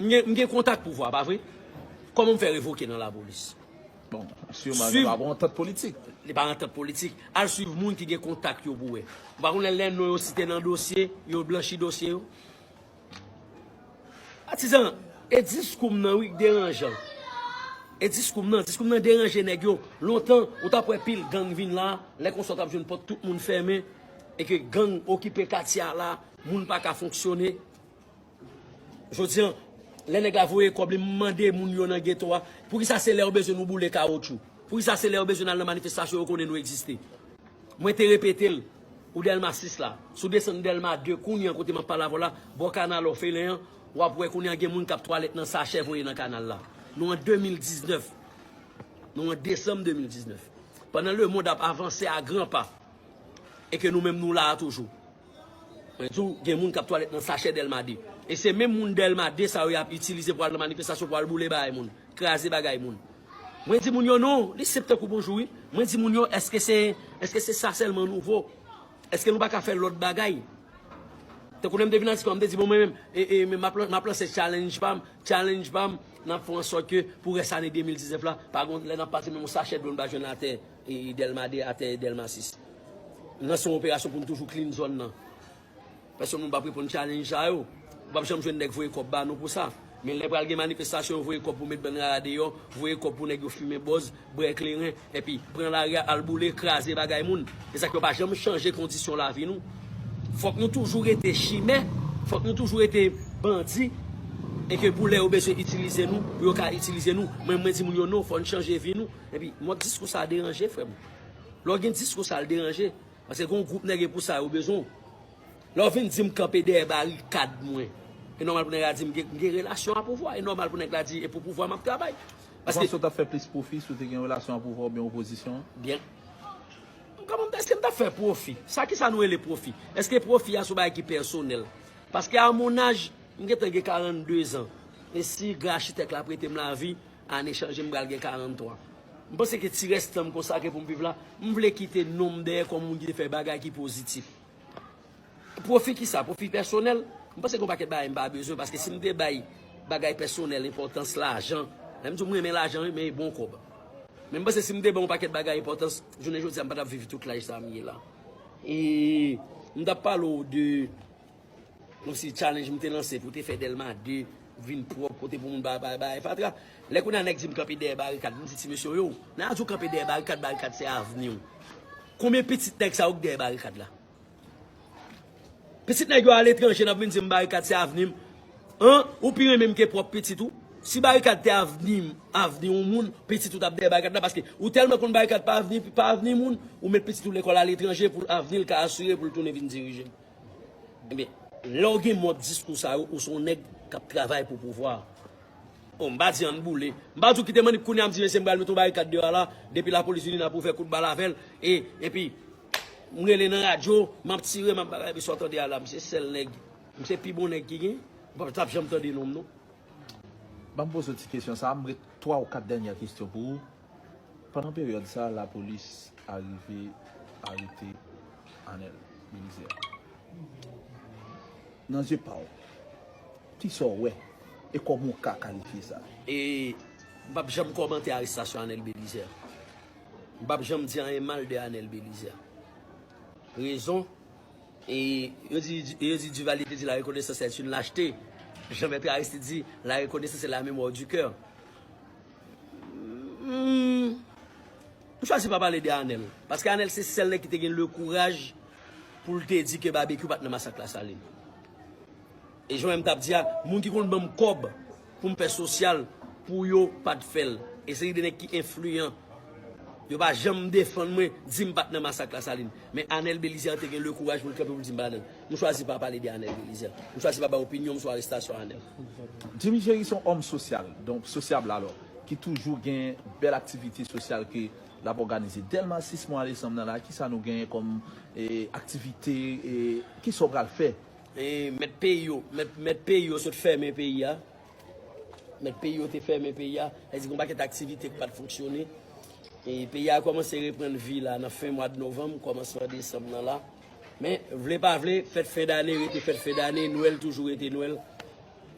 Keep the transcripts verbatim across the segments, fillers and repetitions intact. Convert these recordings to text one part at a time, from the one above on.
M gen, m gen kontak pouvwa, pa vre? Kòman m fè revoke nan lapolis? Bon, siman nou pa gen antant politik. Li pa antant politik. Al swiv moun ki gen kontak yo pou wè. Ou pa konnen lè non yo site nan dosye, yo blanchi dosye yo? Patizan, e diskou m nan wi k deranjan. E diskou m nan, diskou m nan deranje nèg yo. Lontan, ou t ap wè pil gang vin la, lè konsa w t ap jwenn pòt tout moun fèmen, e ke gang okipe katye a la, moun pa ka fonksyone. Jodi an, lè nèg la voye kòb li, m mande moun yo nan geto a, poukisa se lè yo bezwen nou boule kawotchou? Poukisa se lè yo bezwen n al nan manifestasyon yo konnen nou egziste? Mwen te repete l, ou Dèlma sis la, si w desann Dèlma de kounye an kote m ap pale avè w la, bò kanal òfelen an, w ap wè kounye an gen moun k ap twalèt nan sachè voye nan kanal la. Nou an de mil diznèf. Nou an desanm de mil diznèf. Pandan lemonn ap avanse a gran pa, e ke nou menm nou la a toujou. Mwen di w, gen moun k ap twalèt nan sachè Dèlma de. E se menm moun Dèlma de sa yo y ap itilize pou al nan manifestasyon, pou al boule bagay moun, kraze bagay moun. Mwen di moun yo non, li senp tankou bonjou wi. Mwen di moun yo, èske se, èske se sa sèlman nou vo? Èske nou pa ka fè lòt bagay? Tankou lè m te vin an diskou, m te di bon mwen menm, e, e, men m ap lan- m ap lanse challenge pa m, challenge pa m, n ap fè an sòt ke pou rès ane de mil diznèf la, pa gen lè n ap pase menm yon sachè dlo n pa jwenn atè e, Dèlma de atè Dèlma sis. N lanse yon operasyon pou n toujou clean zòn nan. Pèsonn moun p ap reponn challenge sa yo. Ou p ap janm jwenn nèg voye kòb ba nou pou sa. Men lè pral gen manifestasyon, yo voye kòb pou met bann rara deyò, voye kòb pou nèg yo fimen bòz, bwè kleren, epi pran lari a, al boule, kraze bagay moun. E sa k yo pa janm chanje kondisyon lavi nou. Fòk nou toujou rete chimè, fòk nou toujou rete bandi, e ke pou lè yo bezwen itilize nou, pou yo ka itilize nou. Mwen, mwen di moun yo non, fò n chanje vi nou. Epi, mòd diskou sa a deranje, frè m. Lè w gen diskou sa a, l deranje. Paske gen yon gwoup nèg e pou sa yo bezwen w. Lè w vin di m kanpe dèyè barikad mwen, e nòmal pou nèg la di m gen, m gen relasyon a pouvwa. E nòmal pou nèg la di e pou pouvwa m ap travay. Ou panse w t ap fè plis pwofi si w te gen relasyon a pouvwa oubyen opozisyon an? Byen. Kòman, èske m t ap fè pwofi? Sa ki sa nou rele pwofi? Èske pwofi a se yon bagay ki pèsonèl? Paske a mon âge, m gentan gen karannde zan. E si gran achitèk la prete m lavi, ane chanje m pral gen karanntwa. M panse ke ti rès tan m konsakre pou m viv la, m vle kite non m dèyè kòm moun ki te fè bagay ki pozitif. Pwofi ki sa? Pwofi pèsonèl? M panse gen yon pakèt bagay m pa bezwen, paske si m te bay bagay pèsonèl enpòtans, lajan, lè m di w m renmen lajan wi, men e bon kòb. Men m panse si m te bay yon pakèt bagay enpòtans, jounen jodi a m pa t ap viv tout laj sa m ye la. E m t ap pale w de kòmsi challenge m te lanse pou te fè Dèlma de vin pwòp, kote pou moun pa bay bagay fatra. Lè kounye a nèg di m kanpe dèyè barikad, m di ti mesye yo, nan radyo kanpe dèyè barikad, barikad se avni w. Konbyen pitit nèg sa yo k dèyè barikad la? Pitit nèg yo aletranje n ap vin di m barikad se avni m. An, ou pi renmen m ke pwòp pitit ou? Si barikad te avni m, avni yon moun, pitit ou t ap dèyè barikad la, paske ou tèlman konn barikad pa avni, pa avni moun, ou met pitit ou lekòl aletranje pou avni l ka asire pou l tounen vin dirije m. Ebyen, lè w gen mòd diskou sa yo, ou se yon nèg k ap travay pou pouvwa. Bon, m pa di ann boule. M pa di w kite Mannik kounye a, m di mesye m pral met yon barikad deyò a la, depi lapolis vini n ap ouvè kout bal avè l, e, epi, m rele nan radyo, m ap tire, m ap bagay, epi sa w tande a la, m se sèl nèg, m se pi bon nèg ki gen, ou pa t ap janm tande non m non. Ban m poze w ti kesyon sa a, m ret twa ou kat dènyè kesyon pou ou. Pandan peryòd sa a, lapolis arive arete Anèl Belizaire. Nan zye pa w, kisa w wè e kòman w ka kalifye sa? E m p ap janm kòmante arestasyon Anèl Belizaire. M p ap janm di anyen mal de Anèl Belizaire. Rezon, e yo di, yo di Duvalier te di la reconnaissance est une lâcheté. Jean Bertrand Aristide di la reconnaissance est la mémoire du cœur. Hmm, m chwazi pa pale de Anèl. Paske Anèl se sèl nèg ki te gen le kouraj pou l te di ke Babekyou pa t nan masak Lasalin. E jan m t ap di a, moun ki konn ban m kòb pou m fè sosyal, pou yo pa t fè l. E seri de nèg ki enfliyan, yo pa janm defann mwen, di m pa t nan masak Lasalin. Men Anèl Belizaire te gen le kouraj pou l kanpe pou l di m pa ladan l. M chwazi pa pale de Anèl Belizaire. M chwazi pa bay opinyon m sou arestasyon Anèl. Jimmy Jerry se yon òm sosyal, donk sosyab la alò, ki toujou gen bèl aktivite sosyal ke l ap òganize. Dèlma sis mwa desanm nan la, kisa nou genyen kòm e, aktivite, e, kisa w pral fè? E, mèt peyi yo, mèt, mèt peyi yo sot fèmen peyi a. Mèt peyi yo te fèmen peyi a. Sa vle di gen yon pakèt aktivite ki pa t fonksyone. E peyi a kòmanse reprann vi la nan fen mwa novanm, kòmansman desanm nan la. Men, vle pa vle, fèt fen dane rete fèt fen dane, Nwèl toujou rete Nwèl.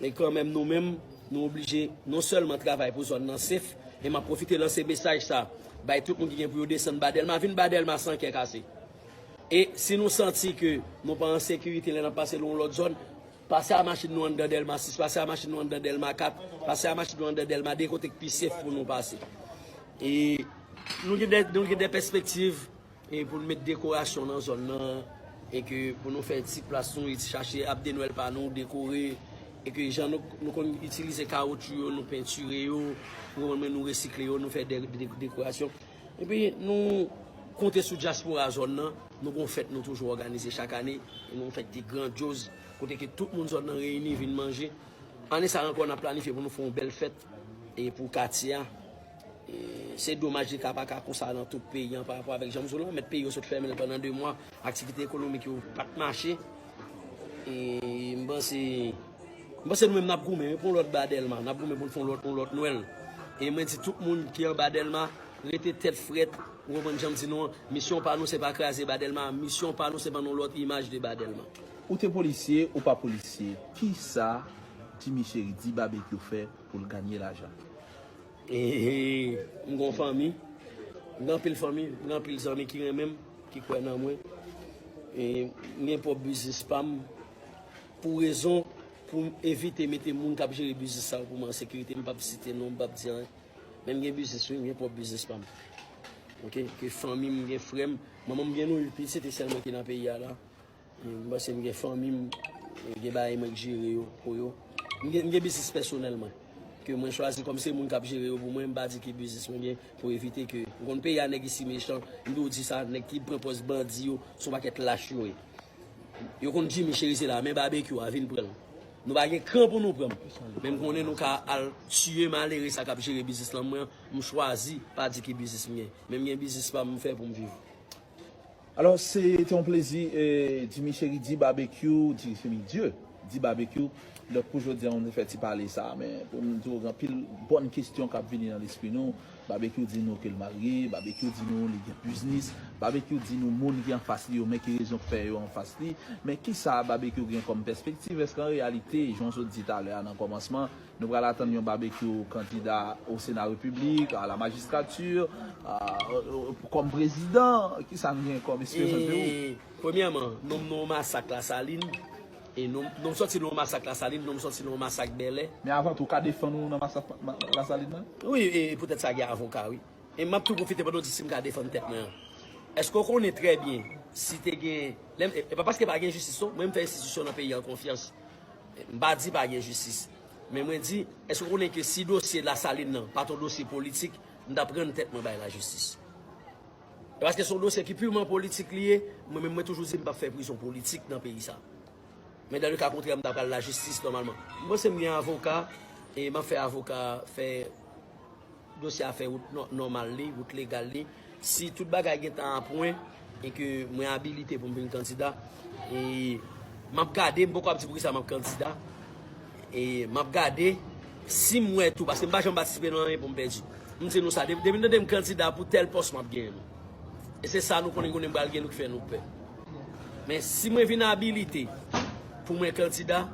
E kanmenm nou menm, nou oblije non sèlman travay pou zòn nan sef, e m ap pwofite lanse mesaj sa bay tout moun ki gen pou yo desann ba Dèlma, vin ba Dèlma san kè kase. E si nou santi ke nou pa an sekirite lè n ap pase nan yon lòt zòn, pase a machin nou anndan Dèlma sis, pase a machin nou anndan Dèlma kat, pase a machin nou anndan Dèlma de kote k pi sef pou nou pase. E nou gen de, nou gen de pèspektiv e pou n met dekorasyon nan zòn nan, e ke pou nou fè ti plas nou, e ti chache abde Nwèl pa nou dekore, e ke jan nou, nou konn itilize kawotchou yo, nou pentire yo, nou konprann mwen, nou resikle yo, nou fè de, de, dekorasyon. Epi nou konte sou dyaspora zòn nan, nou gon fèt nou toujou òganize chak ane, e nou fèt ki grandyoz, kote ke tout moun zòn nan reyini, vin manje. Ane sa a ankò, n ap planifye pou nou fè yon bèl fèt e pou katye a. E se domaj li ka pa ka konsa nan tout peyi an pa rapò avèk jan m di w lan, mèt peyi yo sot fèmen l pandan de mwa, aktivite ekonomik yo pa t mache. E m panse, m panse nou menm n ap goumen wi pou yon lòt ba Dèlma, n ap goumen pou n fè yon lòt, yon lòt Nwèl. E mwen di tout moun ki anba Dèlma, rete tèt frèt, ou konprann jan m di nou an, misyon pa nou se pa kraze ba Dèlma, misyon pa nou se ban nou lòt imaj de ba Dèlma. Ou te polisye, ou pa polisye, kisa Jimmy Chéridi Babekyou fè pou l ganye lajan? E, e, m gon fanmi, m gen anpil fanmi, m gen anpil zanmi ki renmen m, ki kwè nan mwen. E, m gen pwòp biznis pa m. Pou rezon, pou m evite mete moun k ap jere biznis sa yo pou mwen an sekirite, m p ap site non, m p ap di anyen. Men m gen biznis wi, m gen pwòp biznis pa m. Oke, ke fanmi m, m gen frè m, manman m gen nou uit pitit, se sèl mwen ki nan peyi a la. M panse m gen fanmi m, gen bagay mwen k jere yo pou yo. M gen, m gen biznis pèsonèl mwen. Ke mwen chwazi kòm se moun k ap jere yo pou mwen, m pa di ki biznis mwen gen pou evite ke, m konn peyi a nèg isi mechan, m toujou di sa, nèg ki pran pòz bandi yo, se yon pakèt lach yo ye. Yo konn Jimmy Chérizier la, men Babekyou a, vin pran l. Nou pa gen kran pou nou pran m. Men m konnen nou ka al tiye malere sa k ap jere biznis lan mwen, m chwazi pa di ki biznis m gen. Men m gen biznis pa m, m fè pou m viv. Alò, se te yon plezi, eh, Jimmy Chéridi Babekyou, Jimmy Dieu, di Babekyou, donk pou jodi a, nou te fè ti pale sa, men pou nou di w, gen anpil bòn kesyon k ap vini nan lespri nou. Babekyou di nou ke l marye, Babekyou di nou li gen biznis, Babekyou di nou moun ki anfas li yo, men ki rezon k fè yo anfas li. Men kisa Babekyou gen kòm pèspektiv? Èske an reyalite, jan w sot di talè a nan kòmansman, nou pral atann yon Babekyou kandida o Sena Repiblik, a la majistrati, a, kòm prezidan? Kisa n gen kòm esperans de ou? E, premyèman, nonm nou masak Lasalin. E nou, nou sòti nan yon masak Lasalin, nou sòti nan yon masak Bèlè. Men avan tou, w ka defann ou nan masak ma-, Lasalin nan? Wi, e poutèt sa gen avoka, wi. E m ap tou pwofite pandan w di si m ka defann tèt mwen an. Èske w konnen trè byen si te gen, lè m, e, e pa paske pa gen jistis non, mwen m fè enstitisyon nan peyi an konfyans. M pa di pa gen jistis. Men mwen di, èske w konnen ke si dosye Lasalin nan pa t yon dosye politik, m t ap rann tèt mwen bay lajistis? E paske se yon dosye ki piman politik li ye, mwen menm mwen toujou di m p ap fè prizon politik nan peyi sa. Men dans le cas contraire, m ta pral lajistis nòmalman. M panse m gen avoka, e m ap fè avoka fè dosye a fè wout nò-, nòmal li, wout legal li. Si tout bagay gentan a pwen, e ke mwen abilite pou m vin kandida, e m ap gade, m poko ap di poukisa m ap kandida, e m ap gade si m wè tou, paske m pa janm patisipe nan anyen pou m pèdi. M di nou sa, de-, depi m tande m kandida pou tèl pòs, m ap genyen l. E se sa nou konnen, konnen pral gen nou k fè nou pè. Men si mwen vin abilite pou mwen kandida,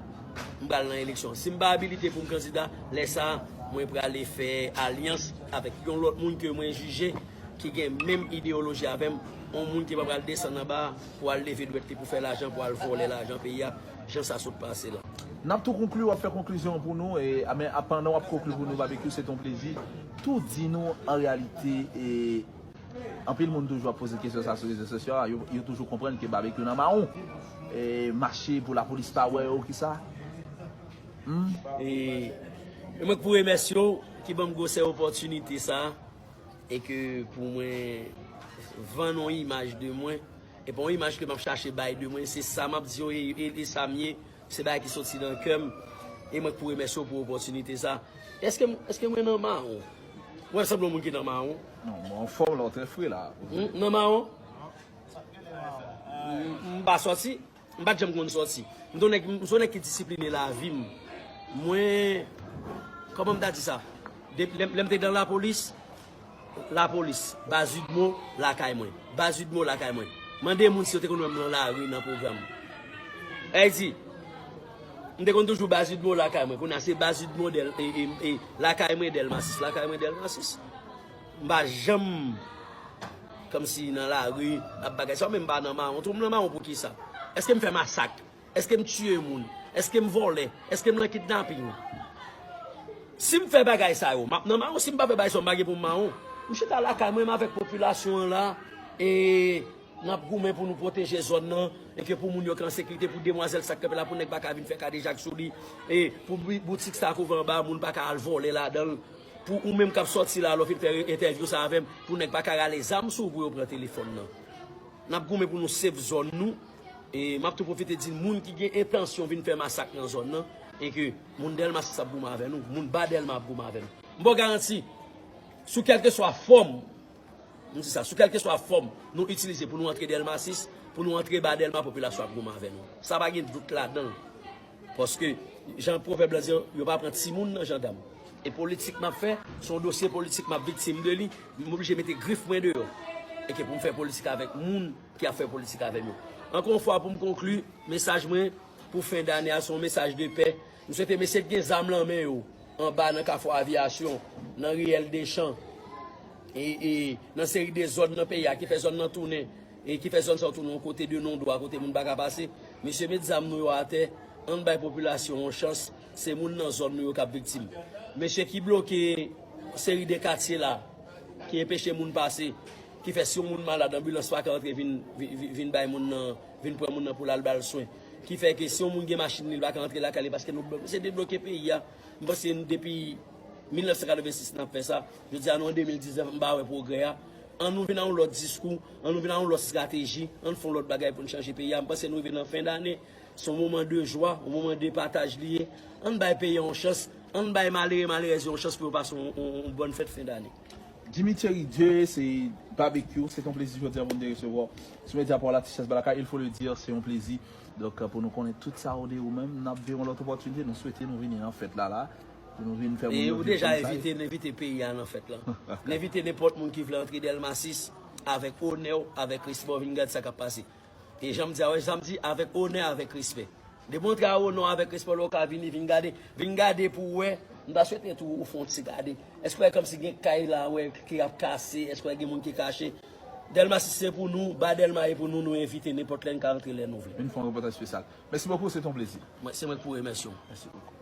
m pral nan eleksyon. Si m pa abilite pou m kandida, lè sa a, mwen prale fè alyans avèk yon lòt moun ke mwen jije ki gen menm ideyoloji avè m, yon moun ki pa pral desann anba pou al leve dwèt li pou fè lajan, pou al vòlè lajan peyi a, jan sa sot pase la. N ap tou konkli, w ap fè konklizyon pou nou, e, a, men, a, pandan w ap konkli pou nou, Babekyou, se t on plezi. Tou di nou, an reyalite, e, anpil moun toujou ap poze kesyon sa sou rezo sosyo a, yo, yo toujou konprann ke Babekyou nan mawon. E, mache pou lapolis pa wè yo, kisa? Hmm? E, e mwen k pou remèsye w, ki ban m gwosè opòtinite sa, e ke pou mwen vann yon imaj de mwen, e pa yon imaj ke m ap chache bay de mwen, se sa m ap di yo, e, e, e sa m ye, se bagay ki soti nan kè m, e mwen k pou remèsye w pou opòtinite sa. Èske m, èske mwen nan mawon? Mwen sanble yon moun ki nan mawon? Non, mwen anfòm la, w trè fre la. Hmm, nan mawon? M, m pa sòti, m pa t janm konn sòti. M se yon nèg, m se yon nèg ki disipline lavi m. Mwen, kòman m ta di sa? De, lè, lè m te nan lapolis, lapolis, baz Udmo, lakay mwen. Baz Udmo, lakay mwen. Mande moun si yo te konn wè m nan lari, nan pwogram. Èy di, M te konn toujou Baz Widmore lakay mwen. Kounye a se Baz Widmore Dèl-, e, e, e, lakay mwen Dèlma sis, lakay mwen Dèlma sis. M pa janm kòmsi nan lari, ap bagay sa, men m pa nan mawon. Tou m nan mawon pou kisa? Èske m fè masak? Èske m tiye moun? Èske m vòlè? Èske m nan kidnaping? Si m fè bagay sa yo, m ap nan mawon. Si m pa fè bagay sa yo, m pa gen pou m mawon. M chita lakay mwen, m avèk popilasyon an la, e n ap goumen pou nou pwoteje zòn nan, e ke pou moun yo ki an sekirite, pou demwazèl sa k kanpe la, pou nèg pa ka vin fè kadejak sou li, e pou bi-, boutik sa k ouvè anba, moun pa ka al vòlè ladan l, pou ou menm k ap sòti la, lè w fin fè entèvyou sa avè m, pou nèg pa ka rale zam sou ou pou yo pran telefòn nan. N ap goumen pou nou save zòn nou. E m ap tou pwofite di moun ki gen entansyon vin fè masak nan zòn nan, e ke moun Dèlma sis ap goumen avè nou, moun Ba Dèlma ap goumen avè nou. M ba w garanti, sou kèlkeswa fòm, m di sa, sou kèlkeswa fòm nou itilize pou nou antre Dèlma sis, pou nou antre Ba Dèlma, popilasyon ap goumen avè nou. Sa pa gen dout ladan l. Paske, jan pwovèb la di an, yo pa pran timoun nan jandam. E politik m ap fè, se yon dosye politik m ap viktim de li, m oblije mete grif mwen deyò. E ke pou m fè politik avèk moun ki ap fè politik avè m yo. Ankò yon fwa, pou m konkli, mesaj mwen pou fen dane a, se yon mesaj de pè. M swete mesye ki gen zam lan men yo, anba nan Kafou Aviyasyon, nan riyèl Dechan, e, e nan seri de zòn nan peyi a, ki fè zòn nan tounen, e ki fè zòn sa yo tounen yon kote de non dwa, kote moun pa ka pase. Mesye, met zam nou yo atè, ann bay popilasyon yon chans, se moun nan zòn nou yo k ap viktim. Mesye ki bloke seri de katye la, ki enpeche moun pase, ki fè si yon moun malad, anbilans pa ka antre vin, vin, vin, vin bay moun nan, vin pran moun nan pou l al ba l swen. Ki fè ke si yon moun gen machin li, li pa ka antre lakay li paske nou blo-, se debloke peyi a. M panse n-, depi mil nèf san katrevensis n ap fè sa. Jodi a nou an de mil diznèf, m pa wè pwogrè a. An nou vin a yon lòt diskou, an nou vin a yon lòt estrateji, ann fè yon lòt bagay pou n chanje peyi a. M panse nou rive nan fen dane. Se yon moman de jwa, yon moman de pataj li ye. Ann bay peyi a yon chans, ann bay malere, malerèz yo yon chans pou yo pase yon, yon, yon bòn fèt fen dane. Jimmy Thierry Dieu, se Barbecue, se yon plezi jodi a pou n te resevwa w sou medya pa w la, Tichès Balaka, il faut le dire, se yon plezi. Donk, pou nou konnen tout sa w de ou menm, n ap veye yon lòt opòtinite, nou swete nou vini nan fèt la, la, pou nou vin fè moun yo viv kòm sa ye. E ou deja envite n envite peyi a nan fèt la. N envite nenpòt moun ki vle antre Dèlma sis avèk onè w, avèk respè w, vin gade sa k ap pase. E jan m di a, wè, jan m di, avèk onè, avèk respè. Depi w antre a onè, avèk respè, lè w ka vini, vin gade, vin gade pou w wè. M ta swete tou ou fè yon ti gade. Èske w wè kòmsi gen kay la, wè, ki ap kase? Èske w wè gen moun ki kache? Dèlma sis se pou nou, Ba Dèlma e pou nou, nou envite nenpòt lè n ka antre lè nou vle. Vin fè yon repòtaj espesyal. Mèsi bokou, se te yon plezi. Mwen, se mwen ki pou remèsye w. Mèsi bokou.